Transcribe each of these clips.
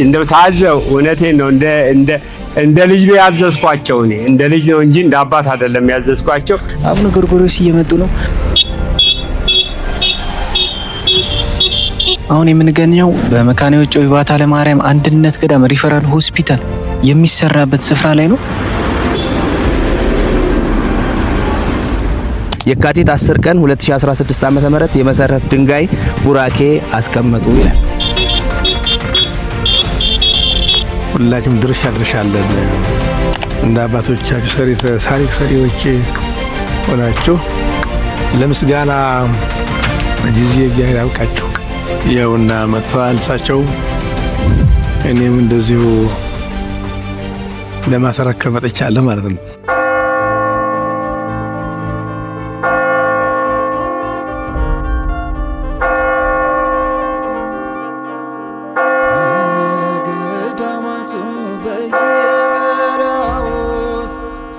እንደው ታዘው፣ እውነቴን ነው። እንደ ልጅ ነው ያዘዝኳቸው። እኔ እንደ ልጅ ነው እንጂ እንደ አባት አይደለም ያዘዝኳቸው። አቡነ ጎርጎርዮስ እየመጡ ነው። አሁን የምንገኘው በመካነ ሕይወት ጮቢ በዓታ ለማርያም አንድነት ገዳም ሪፈራል ሆስፒታል የሚሰራበት ስፍራ ላይ ነው። የካቲት 10 ቀን 2016 ዓ.ም የመሰረት ድንጋይ ቡራኬ አስቀመጡ ይላል። ሁላችንም ድርሻ ድርሻ አለን። እንደ አባቶቻችሁ ሰሪ ታሪክ ሰሪዎች ሆናችሁ ለምስጋና ጊዜ እግዚአብሔር ያብቃችሁ። ይኸውና መጥተዋል እሳቸው። እኔም እንደዚሁ ለማስረከብ መጥቻለሁ ማለት ነው። ገዳማቱ በየበረሃው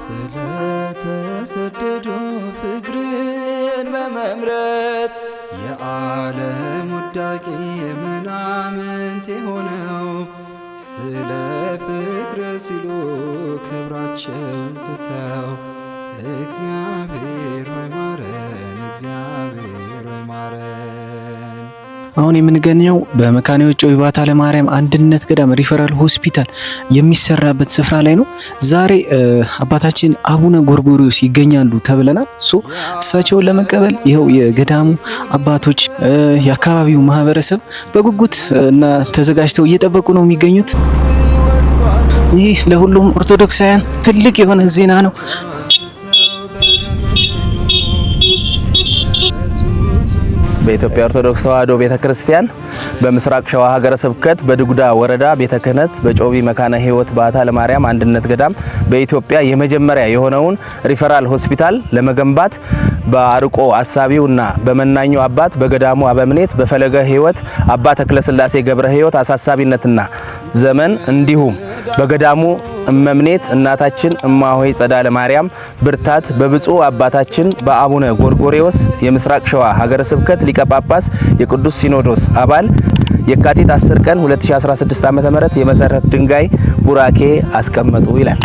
ስለተሰደዱ ፍቅርን በመምረጥ የዓለም ውዳቂ ምናምንቴ ሆነው ስለ ፍቅር ሲሉ ክብራቸውን ትተው እግዚአብሔር ሆይ ማረን፣ እግዚአብሔር ሆይ ማረን። አሁን የምንገኘው በመካነ ሕይወት ጮቢ በዓታ ለማርያም አንድነት ገዳም ሪፈራል ሆስፒታል የሚሰራበት ስፍራ ላይ ነው። ዛሬ አባታችን አቡነ ጎርጎርዮስ ይገኛሉ ተብለናል። So እሳቸውን ለመቀበል ይኸው የገዳሙ አባቶች፣ የአካባቢው ማህበረሰብ በጉጉት እና ተዘጋጅተው እየጠበቁ ነው የሚገኙት። ይህ ለሁሉም ኦርቶዶክሳውያን ትልቅ የሆነ ዜና ነው። በኢትዮጵያ ኦርቶዶክስ ተዋሕዶ ቤተክርስቲያን በምስራቅ ሸዋ ሀገረ ስብከት በድጉዳ ወረዳ ቤተ ክህነት በጮቢ መካነ ሕይወት በዓታ ለማርያም አንድነት ገዳም በኢትዮጵያ የመጀመሪያ የሆነውን ሪፈራል ሆስፒታል ለመገንባት በአርቆ አሳቢውና በመናኙ አባት በገዳሙ አበምኔት በፈለገ ሕይወት አባ ተክለስላሴ ገብረ ሕይወት አሳሳቢነትና ዘመን እንዲሁም በገዳሙ እመምኔት እናታችን እማሆይ ጸዳለ ማርያም ብርታት በብፁዕ አባታችን በአቡነ ጎርጎርዮስ የምስራቅ ሸዋ ሀገረ ስብከት ሊቀ ጳጳስ የቅዱስ ሲኖዶስ አባል የካቲት 10 ቀን 2016 ዓ.ም የመሰረት ድንጋይ ቡራኬ አስቀመጡ ይላል።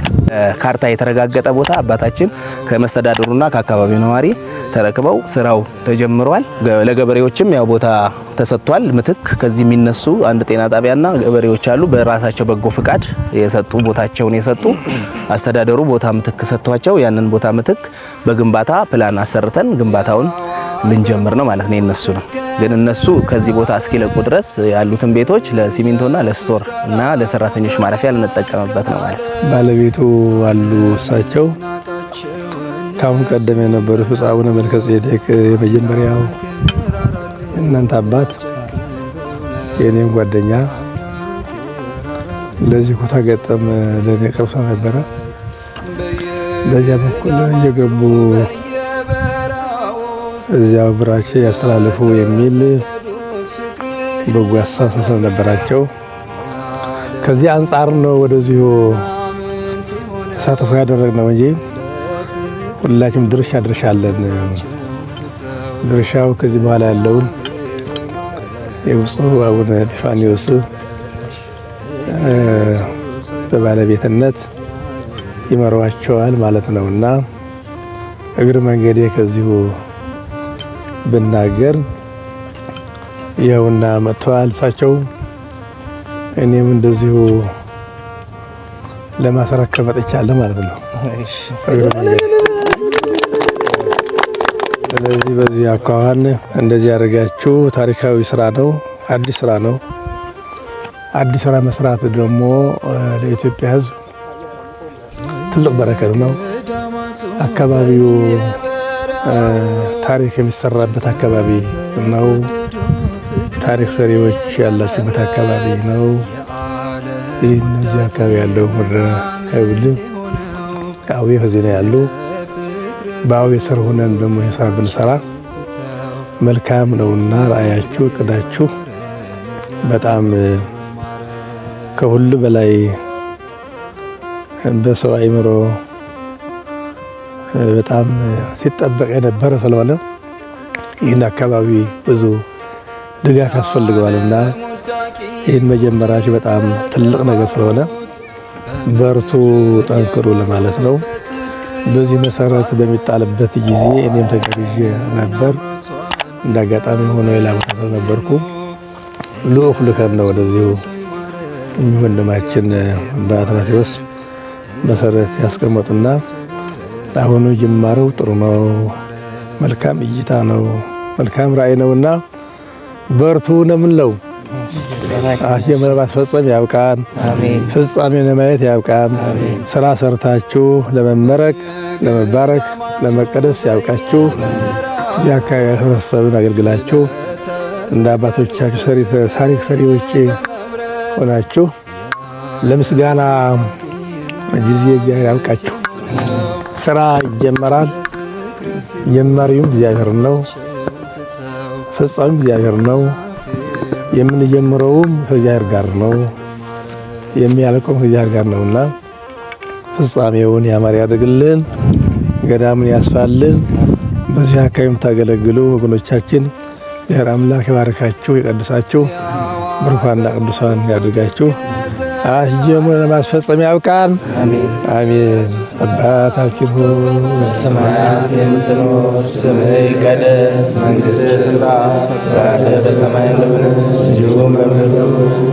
ካርታ የተረጋገጠ ቦታ አባታችን ከመስተዳድሩና ከአካባቢው ነዋሪ ተረክበው ስራው ተጀምሯል። ለገበሬዎችም ያው ቦታ ተሰጥቷል። ምትክ ከዚህ የሚነሱ አንድ ጤና ጣቢያና ገበሬዎች አሉ። በራሳቸው በጎ ፍቃድ የሰጡ፣ ቦታቸውን የሰጡ፣ አስተዳደሩ ቦታ ምትክ ሰጥቷቸው ያንን ቦታ ምትክ በግንባታ ፕላን አሰርተን ግንባታውን ልንጀምር ነው ማለት ነው። የነሱ ነው፣ ግን እነሱ ከዚህ ቦታ እስኪለቁ ድረስ ያሉትን ቤቶች ለሲሚንቶና ለ store እና ለሰራተኞች ማረፊያ ልንጠቀምበት ነው ማለት ነው። ባለቤቱ አሉ እሳቸው። ከአሁን ቀደም የነበሩት ብፁዕ አቡነ መልከ ጼዴቅ የመጀመሪያው እናንተ አባት የእኔም ጓደኛ ለዚህ ኩታ ገጠም ለእኔ ቅርብ ሰው ነበረ። በዚያ በኩል እየገቡ እዚያው ብራቼ ያስተላልፉ የሚል በጎ አስተሳሰብ ስለነበራቸው ከዚህ አንጻር ነው ወደዚሁ ተሳትፎ ያደረግነው እንጂ ሁላችንም ድርሻ ድርሻ አለን። ድርሻው ከዚህ በኋላ ያለውን የብፁዕ አቡነ ኤጲፋንዮስ በባለቤትነት ይመሯቸዋል ማለት ነውና እግር መንገዴ ከዚሁ ብናገር ይኸውና መጥተዋል እሳቸው። እኔም እንደዚሁ ለማስረከብ መጥቻለሁ ማለት ነው። እግር መንገድ ስለዚህ በዚህ አኳኋን እንደዚህ ያደርጋችሁ ታሪካዊ ስራ ነው፣ አዲስ ስራ ነው። አዲስ ስራ መስራት ደግሞ ለኢትዮጵያ ሕዝብ ትልቅ በረከት ነው። አካባቢው ታሪክ የሚሰራበት አካባቢ ነው። ታሪክ ሰሪዎች ያላችሁበት አካባቢ ነው። ይህ እነዚህ አካባቢ ያለው ምድረ ከብል አዊ ከዚህ ነው ያሉ። በአዊ ስር ሆነን ደግሞ ስራ ብንሰራ መልካም ነውና ራእያችሁ፣ እቅዳችሁ በጣም ከሁሉ በላይ በሰው አእምሮ በጣም ሲጠበቅ የነበረ ስለሆነ ይህን አካባቢ ብዙ ድጋፍ ያስፈልገዋልና ይህን መጀመራችሁ በጣም ትልቅ ነገር ስለሆነ በርቱ፣ ጠንክሩ ለማለት ነው። በዚህ መሰረት በሚጣልበት ጊዜ እኔም ተጋብዤ ነበር። እንደ አጋጣሚ ሆኖ ሌላ ቦታ ስለነበርኩ ልኡክ ልከን ነው ወደዚሁ ወንድማችን በአትናቴዎስ መሰረት ያስቀመጡና አሁኑ ጅማሬው ጥሩ ነው፣ መልካም እይታ ነው፣ መልካም ራዕይ ነውና በርቱ ነው የምንለው። አስጀምረን ለማስፈጸም ያብቃን፣ ፍጻሜ ለማየት ያብቃን። ስራ ሰርታችሁ ለመመረቅ፣ ለመባረክ፣ ለመቀደስ ያብቃችሁ። እዚህ አካባቢ ህብረተሰብን አገልግላችሁ እንደ አባቶቻችሁ ታሪክ ሰሪዎች ሆናችሁ ለምስጋና ጊዜ እግዚአብሔር ያብቃችሁ። ስራ ይጀመራል። ጀማሪውም እግዚአብሔር ነው፣ ፈጻሚም እግዚአብሔር ነው። የምንጀምረውም ከእግዚአብሔር ጋር ነው፣ የሚያልቀውም ከእግዚአብሔር ጋር ነውና ፍጻሜውን ያማረ ያድርግልን፣ ገዳሙን ያስፋልን። በዚህ አካባቢ የምታገለግሉ ወገኖቻችን እግዚአብሔር አምላክ ይባርካችሁ፣ ይቀድሳችሁ፣ ብሩካንና ቅዱሳን ያድርጋችሁ። አስጀምሮ ለማስፈጸም ያብቃን። አሜን። አባታችን ሆይ በሰማያት የምትኖር ስምህ ይቀደስ፣ መንግሥትህ ትምጣ፣ ፈቃድህ በሰማይ እንደሆነች እንዲሁም በምድር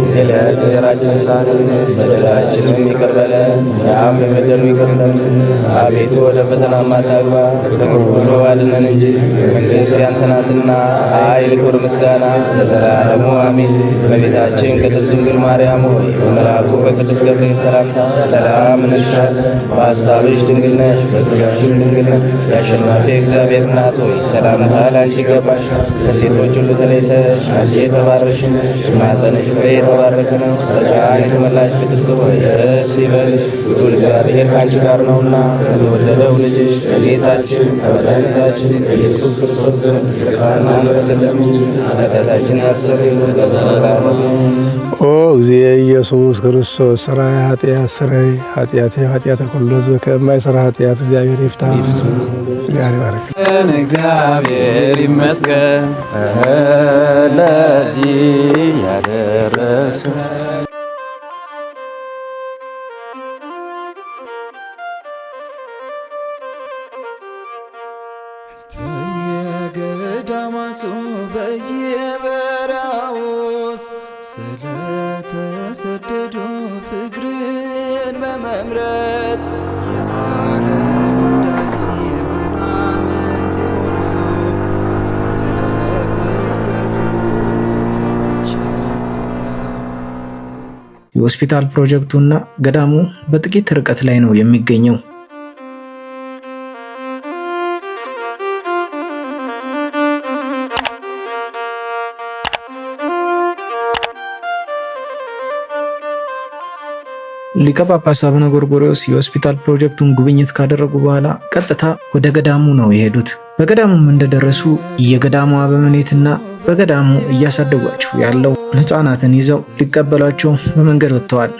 የዕለት እንጀራችንን ስጠን፣ በደላችንን ይቅር በለን እኛም የበደሉንን ይቅር እንደምንል፣ አቤቱ ወደ ፈተና አታግባን ከክፉ ሁሉ አድነን እንጂ መንግሥት ያንተ ናትና፣ ኃይል፣ ክብር፣ ምስጋና ለዘላለሙ አሜን። እመቤታችን ቅድስት ድንግል ማርያም ሆይ በመልአኩ በቅዱስ ገብርኤል ሰላምታ ሰላም እንልሻለን። በሐሳብሽ ድንግል ነሽ፣ በሥጋሽም ድንግል ነሽ። የአሸናፊ እግዚአብሔር እናት ሆይ ሰላምታ ለአንቺ ይገባሻል። ከሴቶች ሁሉ ተለይተሽ አንቺ የተባረክሽ ነሽ፣ የማኅፀንሽ ፍሬ የተባረከ ነው። ጸጋን የተመላሽ ቅድስት ሆይ ደስ ይበልሽ፣ ልዑል እግዚአብሔር ከአንቺ ጋር ነውና ከተወደደው ልጅሽ ከጌታችን ከመድኃኒታችን ከኢየሱስ ክርስቶስ ዘንድ ይቅርታና ምሕረትን ለምኚልን ኃጢአታችንን ያስተሰርይ ዘንድ ለዘላለሙ አሜን። ኦ እግዚእ ኢየሱስ ክርስቶስ ሠራይ ኃጢአት ስረይ ኃጢአቴ ኃጢአተ ኩሉ ሕዝብ ከማይሰራ ኃጢአት እግዚአብሔር ይፍታ። እግዚአብሔር ይባርክ። እግዚአብሔር ይመስገን ለዚህ ያደረሰ። በየገዳማቱ በየበረሃው ውስጥ ስለተሰደዱ ፍቅርን በመምረጥ የዓለም ውዳቂ ምናምንቴ ሆነው ስለ ፍቅር ሲሉ ክብራቸውን ትተው የሆስፒታል ፕሮጀክቱና ገዳሙ በጥቂት ርቀት ላይ ነው የሚገኘው። ሊቀ ጳጳስ አቡነ ጎርጎርዮስ የሆስፒታል ፕሮጀክቱን ጉብኝት ካደረጉ በኋላ ቀጥታ ወደ ገዳሙ ነው የሄዱት። በገዳሙም እንደደረሱ የገዳሙ አበምኔትና በገዳሙ እያሳደጓቸው ያለው ሕፃናትን ይዘው ሊቀበሏቸው በመንገድ ወጥተዋል።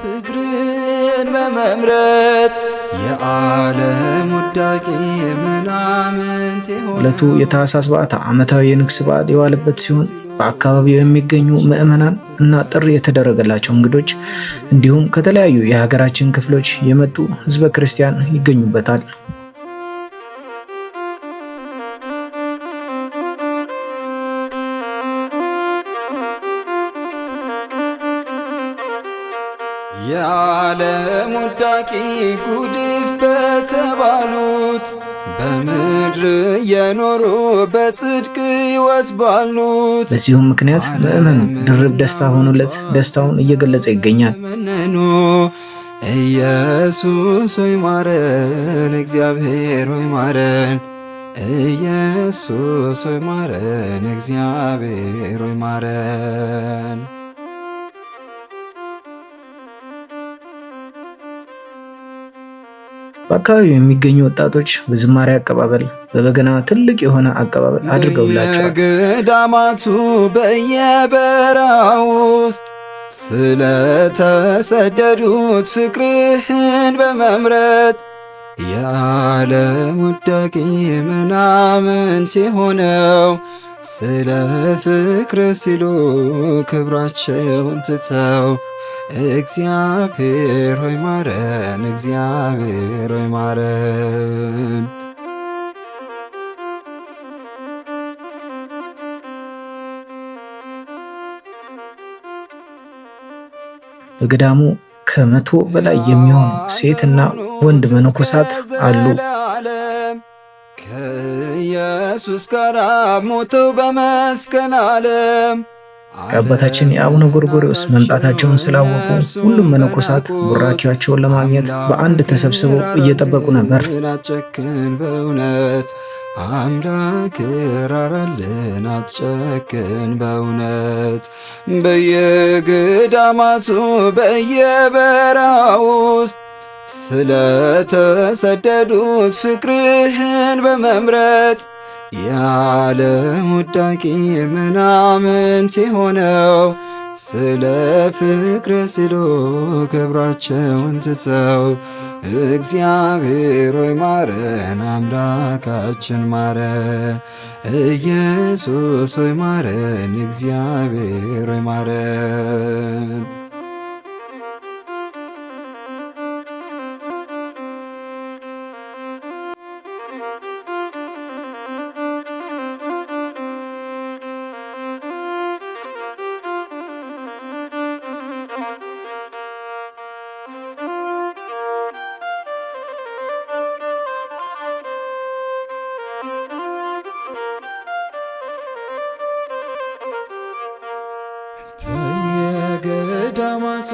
ፍቅርን በመምረጥ የዓለም ውዳቂ ምናምንቴ ሆነው ዕለቱ የታኅሳስ በዓታ ዓመታዊ የንግስ በዓል የዋለበት ሲሆን በአካባቢው የሚገኙ ምዕመናን እና ጥሪ የተደረገላቸው እንግዶች እንዲሁም ከተለያዩ የሀገራችን ክፍሎች የመጡ ሕዝበ ክርስቲያን ይገኙበታል። የዓለም ውዳቂ ጉድፍ በተባሉት በምድር የኖሩ በጽድቅ ሕይወት ባሉት በዚሁም ምክንያት ምዕመኑ ድርብ ደስታ ሆኖለት ደስታውን እየገለጸ ይገኛል። መነኑ ኢየሱስ ሆይ ማረን፣ እግዚአብሔር ሆይ ማረን፣ ኢየሱስ ሆይ ማረን፣ እግዚአብሔር ሆይ ማረን። በአካባቢው የሚገኙ ወጣቶች በዝማሬ አቀባበል፣ በበገና ትልቅ የሆነ አቀባበል አድርገውላቸዋል። በየገዳማቱ በየበረሃው ውስጥ ስለተሰደዱት ፍቅርህን በመምረጥ የዓለም ውዳቂ ምናምንቴ ሆነው ስለ ፍቅር ሲሉ ክብራቸውን ትተው እግዚአብሔር ሆይ ማረን፣ እግዚአብሔር ሆይ ማረን። በገዳሙ ከ100 በላይ የሚሆኑ ሴትና ወንድ መነኮሳት አሉ። ከኢየሱስ ጋር ሞተው በመስቀል ዓለም የአባታችን የአቡነ ጎርጎርዮስ መምጣታቸውን ስላወቁ ሁሉም መነኮሳት ቡራኬያቸውን ለማግኘት በአንድ ተሰብስበው እየጠበቁ ነበር። አትጨክን በእውነት አምላክ ራራልን፣ አትጨክን በእውነት። በየገዳማቱ በየበረሃው ውስጥ ስለተሰደዱት ፍቅርህን በመምረጥ የዓለም ውዳቂ ምናምንቴ ሆነው ስለ ፍቅር ሲሉ ክብራቸውን ትተው እግዚአብሔር ሆይ ማረን፣ አምላካችን ማረን፣ ኢየሱስ ሆይ ማረን፣ እግዚአብሔር ሆይ ማረን። በየገዳማቱ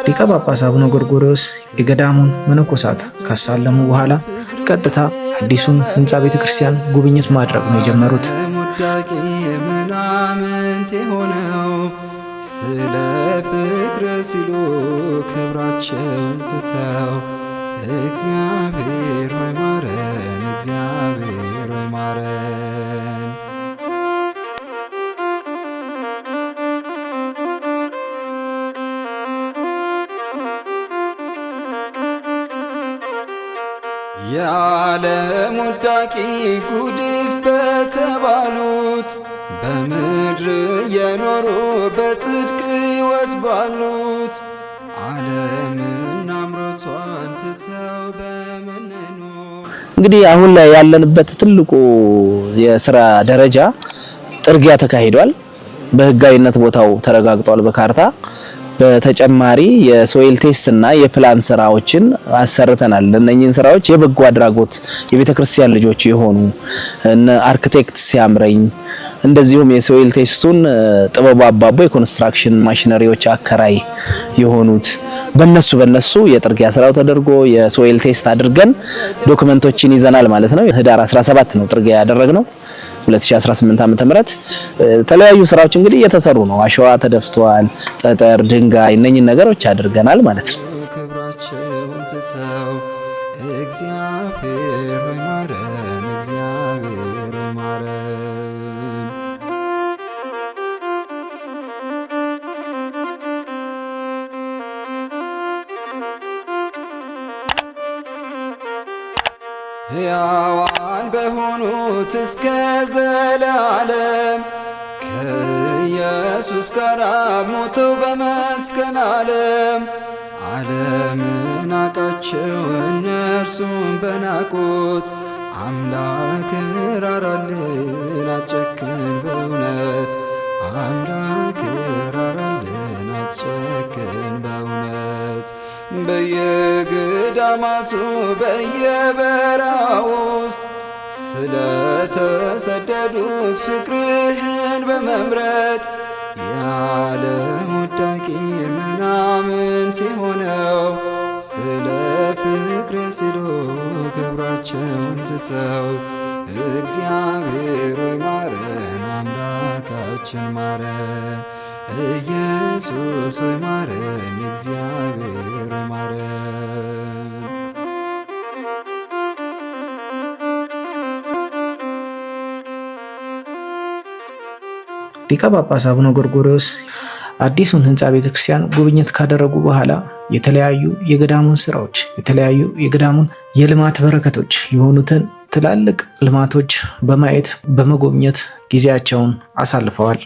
ሊቀ ጳጳስ አቡነ ጎርጎርዮስ የገዳሙን መነኮሳት ካሳለሙ በኋላ ቀጥታ አዲሱን ሕንፃ ቤተ ክርስቲያን ጉብኝት ማድረግ ነው የጀመሩት። ውዳቂ ምናምንቴ ሆነው ስለ ፍቅር ሲሉ ክብራቸውን ትተው እግዚአብሔር ሆይ ማረን፣ እግዚአብሔር ሆይ ማረን። የዓለም ውዳቂ ጉድፍ በተባሉት በምድር የኖሩ በጽድቅ ሕይወት ባሉት ዓለምን አምሮቷን ትተው በመነኑ። እንግዲህ አሁን ላይ ያለንበት ትልቁ የስራ ደረጃ ጥርጊያ ተካሂዷል። በህጋዊነት ቦታው ተረጋግጧል በካርታ። በተጨማሪ የ soil test እና የፕላን ስራዎችን አሰርተናል። እነኚህን ስራዎች የበጎ አድራጎት የቤተ ክርስቲያን ልጆች የሆኑ እነ አርክቴክት ሲያምረኝ፣ እንደዚሁም የ soil test ኡን ጥበቡ አባቦ የኮንስትራክሽን ማሽነሪዎች አከራይ የሆኑት በነሱ የጥርጊያ ስራው ተደርጎ የ soil test አድርገን document ኦችን ይዘናል ማለት ነው። ህዳር 17 ነው ጥርጊያ ያደረግነው 2018 ዓመተ ምህረት። የተለያዩ ስራዎች እንግዲህ እየተሰሩ ነው። አሸዋ ተደፍቷል፣ ጠጠር፣ ድንጋይ እነኝን ነገሮች አድርገናል ማለት ነው። ክብራቸውን ትተው እግዚአብሔር ሆይ ማረን፣ እግዚአብሔር ሆይ ማረን። ሕያዋን በሆኑት እስከ ዘላለም ከኢየሱስ ጋር ሞተው በመስቀል ዓለም ዓለምን ናቃቸው እነርሱም በናቁት አምላክ ራራልን አትጨክን በእውነት አምላክ ራራልን አትጨክን በእውነት። በየገዳማቱ በየበረሃው ውስጥ ስለተሰደዱት ፍቅርህን በመምረጥ የዓለም ውዳቂ ምናምንቴ ሆነው ስለ ፍቅር ሲሉ ክብራቸውን ትተው እግዚአብሔር ሆይ ማረን፣ አምላካችን ማረን፣ ኢየሱስ ሆይ ማረን፣ እግዚአብሔር ሆይ ማረን። ሊቀ ጳጳስ አቡነ ጎርጎርዮስ አዲሱን ሕንፃ ቤተክርስቲያን ጉብኝት ካደረጉ በኋላ የተለያዩ የገዳሙን ስራዎች፣ የተለያዩ የገዳሙን የልማት በረከቶች የሆኑትን ትላልቅ ልማቶች በማየት በመጎብኘት ጊዜያቸውን አሳልፈዋል።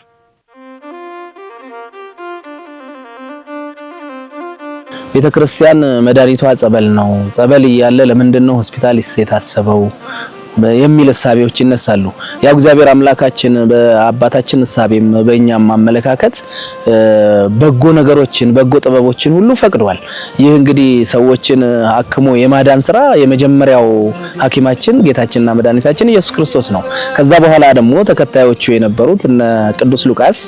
ቤተ ክርስቲያን መድኃኒቷ ጸበል ነው። ጸበል እያለ ለምንድን ነው ሆስፒታል የታሰበው የሚል እሳቤዎች ይነሳሉ። ያው እግዚአብሔር አምላካችን በአባታችን እሳቤም በእኛም አመለካከት በጎ ነገሮችን በጎ ጥበቦችን ሁሉ ፈቅዷል። ይህ እንግዲህ ሰዎችን አክሞ የማዳን ስራ የመጀመሪያው ሐኪማችን ጌታችንና መድኃኒታችን ኢየሱስ ክርስቶስ ነው። ከዛ በኋላ ደግሞ ተከታዮቹ የነበሩት እነ ቅዱስ ሉቃስ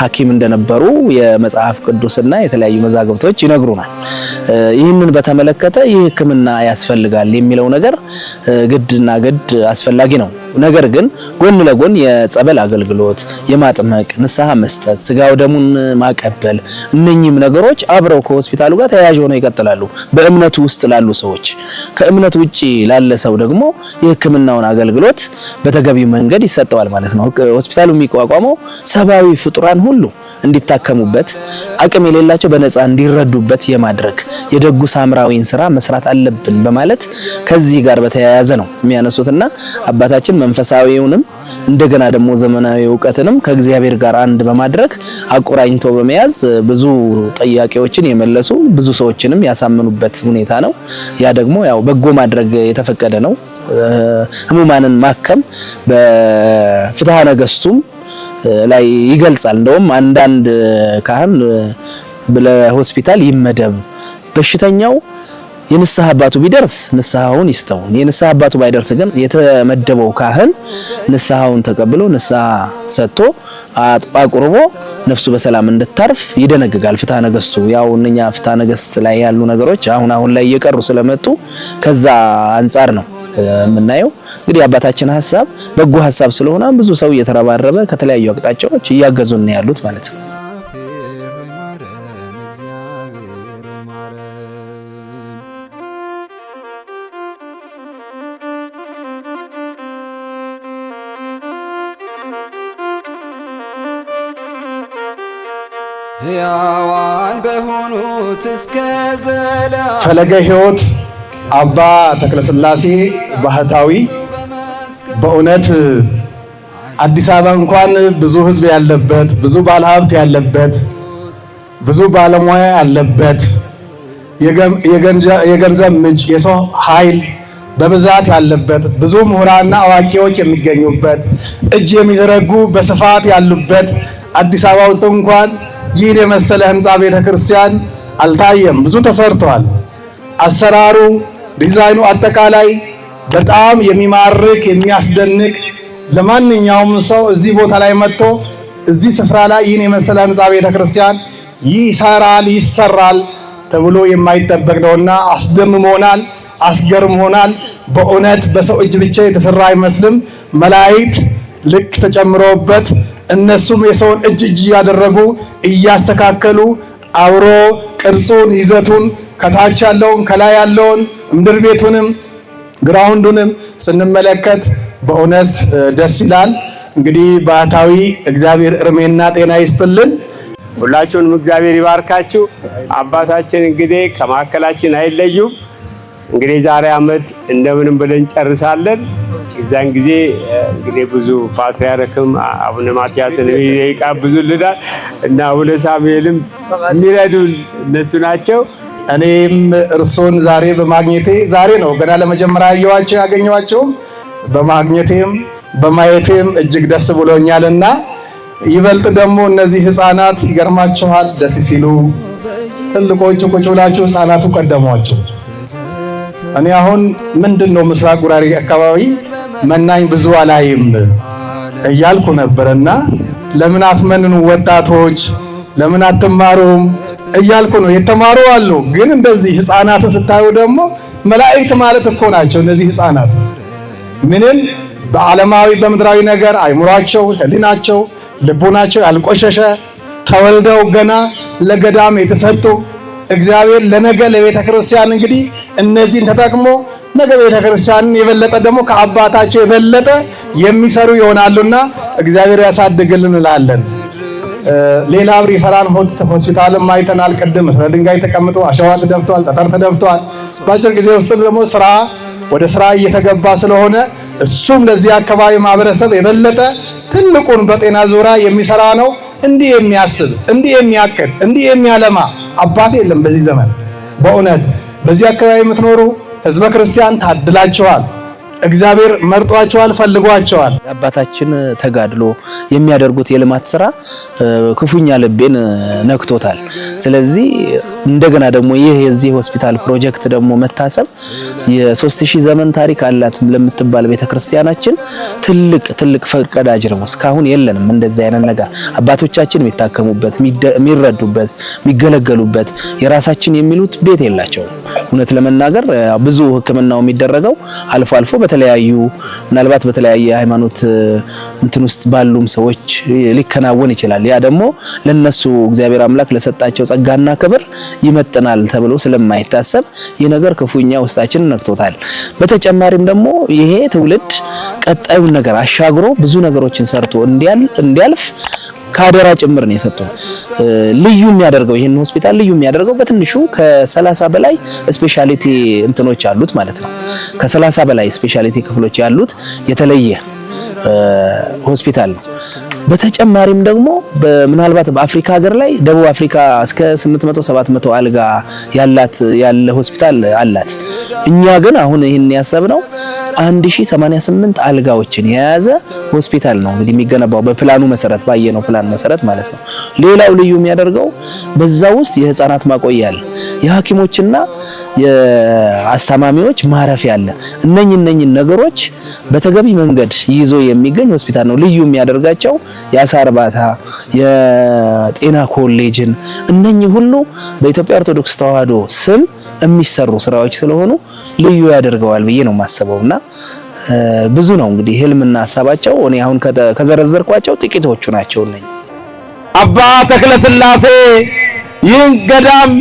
ሐኪም እንደነበሩ የመጽሐፍ ቅዱስና የተለያዩ መዛግብቶች ይነግሩናል። ይህንን በተመለከተ ይህ ሕክምና ያስፈልጋል የሚለው ነገር ግድና ግድ አስፈላጊ ነው። ነገር ግን ጎን ለጎን የጸበል አገልግሎት፣ የማጥመቅ፣ ንስሐ መስጠት፣ ስጋው ደሙን ማቀበል እነኚህም ነገሮች አብረው ከሆስፒታሉ ጋር ተያያዥ ሆነው ይቀጥላሉ። በእምነቱ ውስጥ ላሉ ሰዎች፣ ከእምነቱ ውጪ ላለ ሰው ደግሞ የሕክምናውን አገልግሎት በተገቢው መንገድ ይሰጠዋል ማለት ነው። ሆስፒታሉ የሚቋቋመው ሰብአዊ ፍጡራን ሁሉ እንዲታከሙበት፣ አቅም የሌላቸው በነፃ እንዲረዱበት የማድረግ የደጉ ሳምራዊን ስራ መስራት አለብን በማለት ከዚህ ጋር በተያያዘ ነው የሚያነሱትና አባታችን መንፈሳዊውንም እንደገና ደግሞ ዘመናዊ እውቀትንም ከእግዚአብሔር ጋር አንድ በማድረግ አቆራኝቶ በመያዝ ብዙ ጥያቄዎችን የመለሱ ብዙ ሰዎችንም ያሳመኑበት ሁኔታ ነው። ያ ደግሞ ያው በጎ ማድረግ የተፈቀደ ነው። ህሙማንን ማከም በፍትሐ ነገሥቱም ላይ ይገልጻል። እንደውም አንዳንድ ካህን ለሆስፒታል ይመደብ፣ በሽተኛው የንስሐ አባቱ ቢደርስ ንስሐውን ይስተው፣ የንስሐ አባቱ ባይደርስ ግን የተመደበው ካህን ንስሐውን ተቀብሎ ንስሐ ሰጥቶ አቁርቦ ነፍሱ በሰላም እንድታርፍ ይደነግጋል ፍትሐ ነገሥቱ። ያው እነኛ ፍትሐ ነገሥት ላይ ያሉ ነገሮች አሁን አሁን ላይ እየቀሩ ስለመጡ ከዛ አንጻር ነው የምናየው። እንግዲህ አባታችን ሐሳብ በጎ ሐሳብ ስለሆነ ብዙ ሰው እየተረባረበ ከተለያዩ አቅጣጫዎች እያገዙን ያሉት ማለት ነው። ሕያዋን በሆኑት እስከ ዘላለም ፈለገ ሕይወት አባ ተክለስላሴ ባህታዊ በእውነት አዲስ አበባ እንኳን ብዙ ሕዝብ ያለበት፣ ብዙ ባለሀብት ያለበት፣ ብዙ ባለሙያ ያለበት፣ የገንዘብ ምንጭ የሰው ኃይል በብዛት ያለበት፣ ብዙ ምሁራንና አዋቂዎች የሚገኙበት፣ እጅ የሚዘረጉ በስፋት ያሉበት አዲስ አበባ ውስጥ እንኳን ይህን የመሰለ ህንፃ ቤተክርስቲያን አልታየም። ብዙ ተሰርቷል። አሰራሩ፣ ዲዛይኑ አጠቃላይ በጣም የሚማርክ የሚያስደንቅ፣ ለማንኛውም ሰው እዚህ ቦታ ላይ መጥቶ እዚህ ስፍራ ላይ ይህን የመሰለ ህንፃ ቤተክርስቲያን ይሰራል ይሰራል ተብሎ የማይጠበቅ ነውና አስደምሞናል፣ አስገርሞናል። በእውነት በሰው እጅ ብቻ የተሰራ አይመስልም። መላእክት ልክ ተጨምሮበት እነሱም የሰውን እጅ እጅ እያደረጉ እያስተካከሉ አብሮ ቅርጹን ይዘቱን ከታች ያለውን ከላይ ያለውን ምድር ቤቱንም ground ኡንም ስንመለከት በእውነት ደስ ይላል። እንግዲህ ባህታዊ እግዚአብሔር እድሜና ጤና ይስጥልን። ሁላችሁንም እግዚአብሔር ይባርካችሁ። አባታችን እንግዲህ ከማዕከላችን አይለዩም። እንግዲህ ዛሬ ዓመት እንደምንም ብለን ጨርሳለን። የዛን ጊዜ እንግዲህ ብዙ ፓትርያርክም አቡነ ማትያስን ይጋብዙልናል እና አቡነ ሳሙኤልም የሚረዱን እነሱ ናቸው። እኔም እርሶን ዛሬ በማግኘቴ፣ ዛሬ ነው ገና ለመጀመሪያ ያየኋቸው ያገኘኋቸውም፣ በማግኘቴም በማየቴም እጅግ ደስ ብሎኛልና ይበልጥ ደግሞ እነዚህ ህፃናት ይገርማችኋል፣ ደስ ሲሉ ትልቆቹ ቁጭ ብላችሁ ህፃናቱ ቀደሟቸው። እኔ አሁን ምንድነው ምስራቅ ጉራጌ አካባቢ መናኝ ብዙ አላይም እያልኩ ነበርና ለምን አትመንኑ ወጣቶች፣ ለምን አትማሩም እያልኩ ነው። የተማሩ አሉ፣ ግን እንደዚህ ህፃናትን ስታዩ ደግሞ መላእክት ማለት እኮ ናቸው እነዚህ ህፃናት። ምንም በዓለማዊ በምድራዊ ነገር አይምሯቸው፣ ህሊናቸው፣ ልቡናቸው ያልቆሸሸ፣ ተወልደው ገና ለገዳም የተሰጡ፣ እግዚአብሔር ለነገ ለቤተ ክርስቲያን እንግዲህ እነዚህን ተጠቅሞ ነገ ቤተ ክርስቲያንን የበለጠ ደግሞ ከአባታቸው የበለጠ የሚሰሩ ይሆናሉና እግዚአብሔር ያሳድግልን እንላለን። ሌላ ሪፈራል ሆስፒታልም አይተናል። ቅድም ስለ ድንጋይ ተቀምጦ አሸዋ ተደፍቷል፣ ጠጠር ተደፍቷል። በአጭር ጊዜ ውስጥ ደግሞ ስራ ወደ ስራ እየተገባ ስለሆነ እሱም ለዚህ አካባቢ ማህበረሰብ የበለጠ ትልቁን በጤና ዙሪያ የሚሰራ ነው። እንዲህ የሚያስብ፣ እንዲህ የሚያቅድ፣ እንዲህ የሚያለማ አባት የለም በዚህ ዘመን። በእውነት በዚህ አካባቢ የምትኖሩ ህዝበ ክርስቲያን ታድላችኋል። እግዚአብሔር መርጧቸዋል፣ ፈልጓቸዋል። የአባታችን ተጋድሎ፣ የሚያደርጉት የልማት ስራ ክፉኛ ልቤን ነክቶታል። ስለዚህ እንደገና ደግሞ ይህ የዚህ ሆስፒታል ፕሮጀክት ደግሞ መታሰብ የ3000 ዘመን ታሪክ አላት ለምትባል ቤተክርስቲያናችን ትልቅ ትልቅ ፈርቀዳጅ ነው። እስካሁን የለንም እንደዚህ አይነት ነገር። አባቶቻችን የሚታከሙበት፣ የሚረዱበት፣ የሚገለገሉበት የራሳችን የሚሉት ቤት የላቸውም። እውነት ለመናገር ብዙ ሕክምናው የሚደረገው አልፎ አልፎ በተለያዩ ምናልባት በተለያየ ሃይማኖት እንትን ውስጥ ባሉም ሰዎች ሊከናወን ይችላል። ያ ደግሞ ለነሱ እግዚአብሔር አምላክ ለሰጣቸው ጸጋና ክብር ይመጥናል ተብሎ ስለማይታሰብ ይህ ነገር ክፉኛ ውስጣችንን ነክቶታል። በተጨማሪም ደግሞ ይሄ ትውልድ ቀጣዩን ነገር አሻግሮ ብዙ ነገሮችን ሰርቶ እንዲያልፍ ከአደራ ጭምር ነው የሰጡን። ልዩ የሚያደርገው፣ ይህን ሆስፒታል ልዩ የሚያደርገው በትንሹ ከ30 በላይ specialty እንትኖች አሉት ማለት ነው። ከ30 በላይ specialty ክፍሎች ያሉት የተለየ ሆስፒታል ነው። በተጨማሪም ደግሞ ምናልባት በአፍሪካ ሀገር ላይ ደቡብ አፍሪካ እስከ 800 700 አልጋ ያላት ያለ ሆስፒታል አላት። እኛ ግን አሁን ይህን ያሰብነው 1088 አልጋዎችን የያዘ ሆስፒታል ነው እንግዲህ የሚገነባው በፕላኑ መሰረት፣ ባየነው ፕላን መሰረት ማለት ነው። ሌላው ልዩ የሚያደርገው በዛ ውስጥ የህፃናት ማቆያ አለ፣ የሐኪሞችና የአስታማሚዎች ማረፊያ አለ። እነኝህ ነገሮች በተገቢ መንገድ ይዞ የሚገኝ ሆስፒታል ነው። ልዩ የሚያደርጋቸው የአሳ እርባታ፣ የጤና ኮሌጅን እነኚህ ሁሉ በኢትዮጵያ ኦርቶዶክስ ተዋሕዶ ስም የሚሰሩ ስራዎች ስለሆኑ ልዩ ያደርገዋል ብዬ ነው የማስበው። እና ብዙ ነው እንግዲህ ህልምና ሀሳባቸው። እኔ አሁን ከዘረዘርኳቸው ጥቂቶቹ ናቸው እነኚህ። አባ ተክለ ስላሴ ይህን ገዳም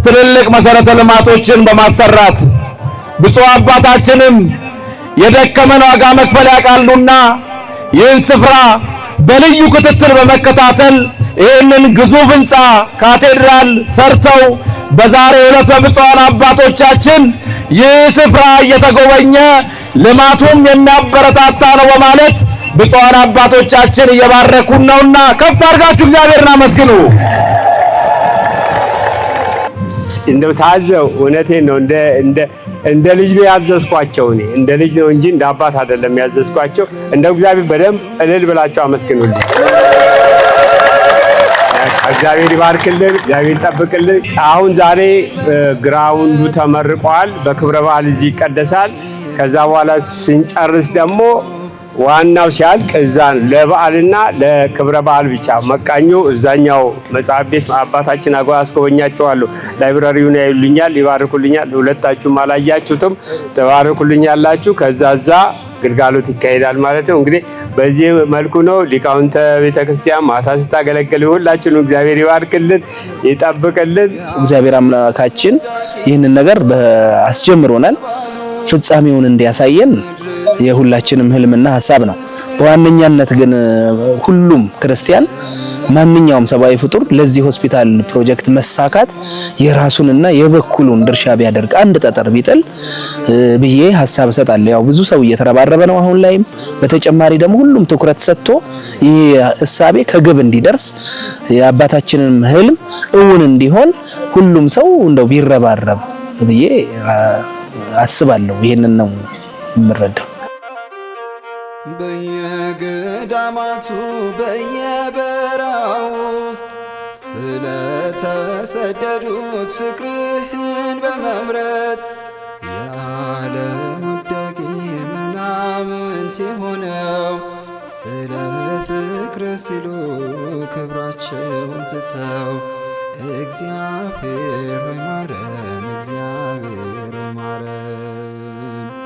ትልልቅ መሰረተ ልማቶችን በማሰራት፣ ብፁዕ አባታችንም የደከመን ዋጋ መክፈል ያውቃሉና ይህን ስፍራ በልዩ ክትትል በመከታተል ይህንን ግዙፍ ህንፃ ካቴድራል ሰርተው በዛሬው ዕለት በብፁዓን አባቶቻችን ይህ ስፍራ እየተጎበኘ ልማቱም የሚያበረታታ ነው በማለት ብፁዓን አባቶቻችን እየባረኩን ነውና ከፍ አድርጋችሁ እግዚአብሔርን አመስግኑ። እንደው ታዘው፣ እውነቴን ነው። እንደ እንደ እንደ ልጅ ነው ያዘዝኳቸው። እኔ እንደ ልጅ ነው እንጂ እንደ አባት አይደለም ያዘዝኳቸው። እንደው እግዚአብሔር በደንብ እልል ብላችሁ አመስግኑልኝ። እግዚአብሔር ይባርክልን፣ እግዚአብሔር ይጠብቅልን። አሁን ዛሬ ground ኡ ተመርቋል። በክብረ በዓል እዚህ ይቀደሳል። ከዛ በኋላ ስንጨርስ ደግሞ ዋናው ሲያልቅ እዛ ለበዓልና ለክብረ በዓል ብቻ መቃኞ እዛኛው መጽሐፍ ቤት አባታችን አጎ አስጎበኛቸዋለሁ። Library ውን ያዩልኛል፣ ይባርኩልኛል። ሁለታችሁም አላያችሁትም፣ ተባርኩልኛላችሁ። ከዛ እዛ ግልጋሎት ይካሄዳል ማለት ነው። እንግዲህ በዚህ መልኩ ነው ሊቃውንተ ቤተክርስቲያን ማታ ስታገለግል። ሁላችንም እግዚአብሔር ይባርክልን፣ ይጠብቅልን። እግዚአብሔር አምላካችን ይህንን ነገር አስጀምሮናል። ፍጻሜውን እንዲያሳየን የሁላችንም ህልምና ሀሳብ ነው። በዋነኛነት ግን ሁሉም ክርስቲያን፣ ማንኛውም ሰብአዊ ፍጡር ለዚህ ሆስፒታል ፕሮጀክት መሳካት የራሱንና የበኩሉን ድርሻ ቢያደርግ፣ አንድ ጠጠር ቢጥል ብዬ ሀሳብ እሰጣለሁ። ያው ብዙ ሰው እየተረባረበ ነው አሁን ላይም። በተጨማሪ ደግሞ ሁሉም ትኩረት ሰጥቶ ይህ እሳቤ ከግብ እንዲደርስ፣ የአባታችንም ህልም እውን እንዲሆን ሁሉም ሰው እንደው ቢረባረብ ብዬ አስባለሁ። ይሄንን ነው የምረዳው። በየገዳማቱ በየበረሃው ውስጥ ስለተሰደዱት ፍቅርህን በመምረጥ የዓለም ውዳቂ ምናምንቴ ሆነው ስለ ፍቅር ሲሉ ክብራቸውን ትተው፣ እግዚአብሔር ሆይ ማረን፣ እግዚአብሔር ሆይ ማረን።